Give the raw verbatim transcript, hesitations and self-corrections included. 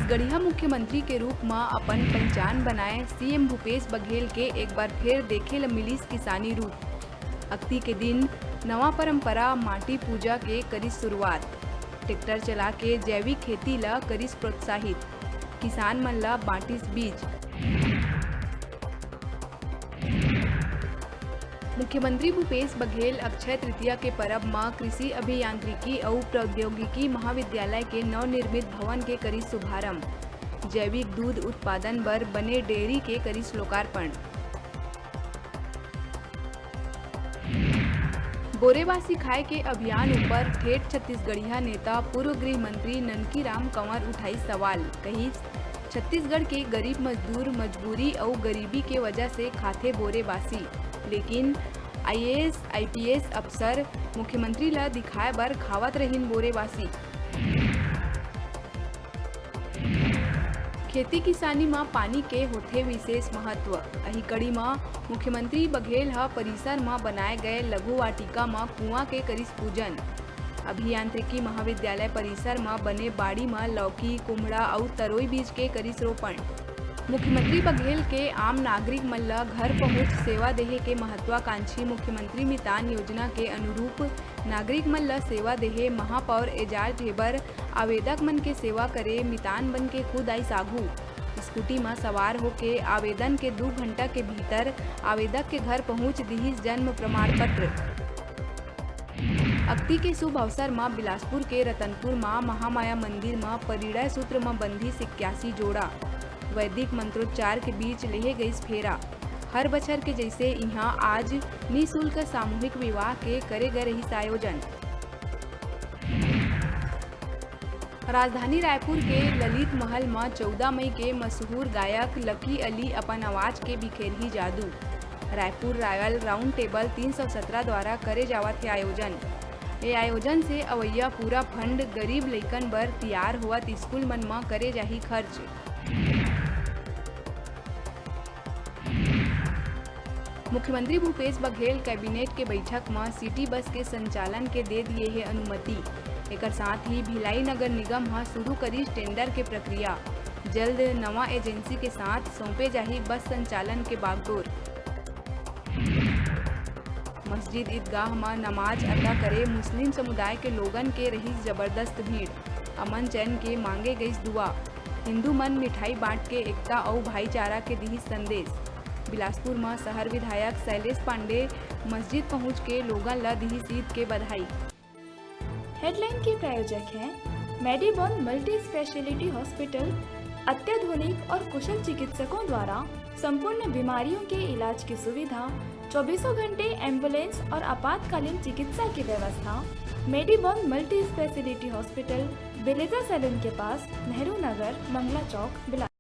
छत्तीसगढ़िया मुख्यमंत्री के रूप म अपन पहचान बनाए सीएम भूपेश बघेल के एक बार फेर देखे ल मिलिस किसानी रूप। अक्ति के दिन नवा परंपरा माटी पूजा के करिस शुरुआत। ट्रैक्टर चला के जैविक खेती ल करिस प्रोत्साहित। किसान मन ल बांटिस बीज। मुख्यमंत्री भूपेश बघेल अक्षय तृतीया के परब म कृषि अभियांत्रिकी अउ प्रौद्योगिकी महाविद्यालय के नवनिर्मित भवन के करिस शुभारंभ। जैविक दूध उत्पादन बर बने डेयरी के करिस लोकार्पण। बोरेबासी खाए के अभियान ऊपर ठेठ छत्तीसगढ़िया नेता पूर्व गृह मंत्री ननकी राम कंवर उठाइस सवाल। कहिस, छत्तीसगढ़ के गरीब मजदूर मजबूरी अउ गरीबी के वजह से खाथे बोरेबासी, लेकिन आईएएस, आईपीएस अफसर मुख्यमंत्री ल दिखाए बर खावत रहिन बोरेबासी। खेती किसानी म पानी के होथे विशेष महत्व। अही कड़ी म मुख्यमंत्री बघेल ह परिसर म बनाए गए लघु वाटिका म कुआं के करिस पूजन। अभियांत्रिकी महाविद्यालय परिसर म बने बाड़ी म लौकी, कुम्हड़ा अउ तरोई बीज के करिस रोपण। मुख्यमंत्री बघेल के आम नागरिक मन ल घर पहुंच सेवा देहे के महत्वाकांक्षी मुख्यमंत्री मितान योजना के अनुरूप नागरिक मन ल सेवा देहे महापौर एजाज ढेबर आवेदक मन के सेवा करे मितान बन के खुद आइस आघू। स्कूटी म सवार होके आवेदन के दू घंटा के भीतर आवेदक के घर पहुंच दिहिस जन्म प्रमाण पत्र। अक्ति के शुभ अवसर म बिलासपुर के रतनपुर म महामाया मंदिर म परिणय सूत्र म बंधिस इक्यासी जोड़ा। वैदिक मंत्रोच्चार के बीच लेहे गइस फेरा। हर बछर के जइसे इहां आज निशुल्क सामूहिक विवाह के करे गए रहिस आयोजन। राजधानी रायपुर के ललित महल म चौदह मई के मशहूर गायक लकी अली अपन आवाज के बिखेरही जादू। रायपुर रॉयल राउंड टेबल तीन सौ सत्रह द्वारा करे जावत हे आयोजन। ए आयोजन से अवइया पूरा फंड गरीब लइकन बर तियार होवत स्कूल मन म करे जाही खर्च। मुख्यमंत्री भूपेश बघेल कैबिनेट के बैठक म सिटी बस के संचालन के दे दिए हे अनुमति। एकर साथ ही भिलाई नगर निगम ह शुरू करिस टेंडर के प्रक्रिया। जल्द नवा एजेंसी के साथ सौंपे जाही बस संचालन के बागडोर। मस्जिद ईदगाह म नमाज अदा करे मुस्लिम समुदाय के लोगन के रहिस जबरदस्त भीड़। अमन चैन के मांगे गइस दुआ। हिंदू मन मिठाई बांट के एकता अउ भाईचारा के दिहिस संदेश। बिलासपुर म शहर विधायक शैलेश पांडे मस्जिद पहुंच के लोगन ल दिहिस ईद के बधाई। हेडलाइन के प्रायोजक हैं मेडीबॉन मल्टी स्पेशलिटी हॉस्पिटल। अत्याधुनिक और कुशल चिकित्सकों द्वारा संपूर्ण बीमारियों के इलाज की सुविधा, चौबीसों घंटे एम्बुलेंस और आपातकालीन चिकित्सा की व्यवस्था। मेडीबॉन मल्टी स्पेशलिटी हॉस्पिटल, बिलेजा सैलून के पास, नेहरू नगर, मंगला चौक, बिलासपुर।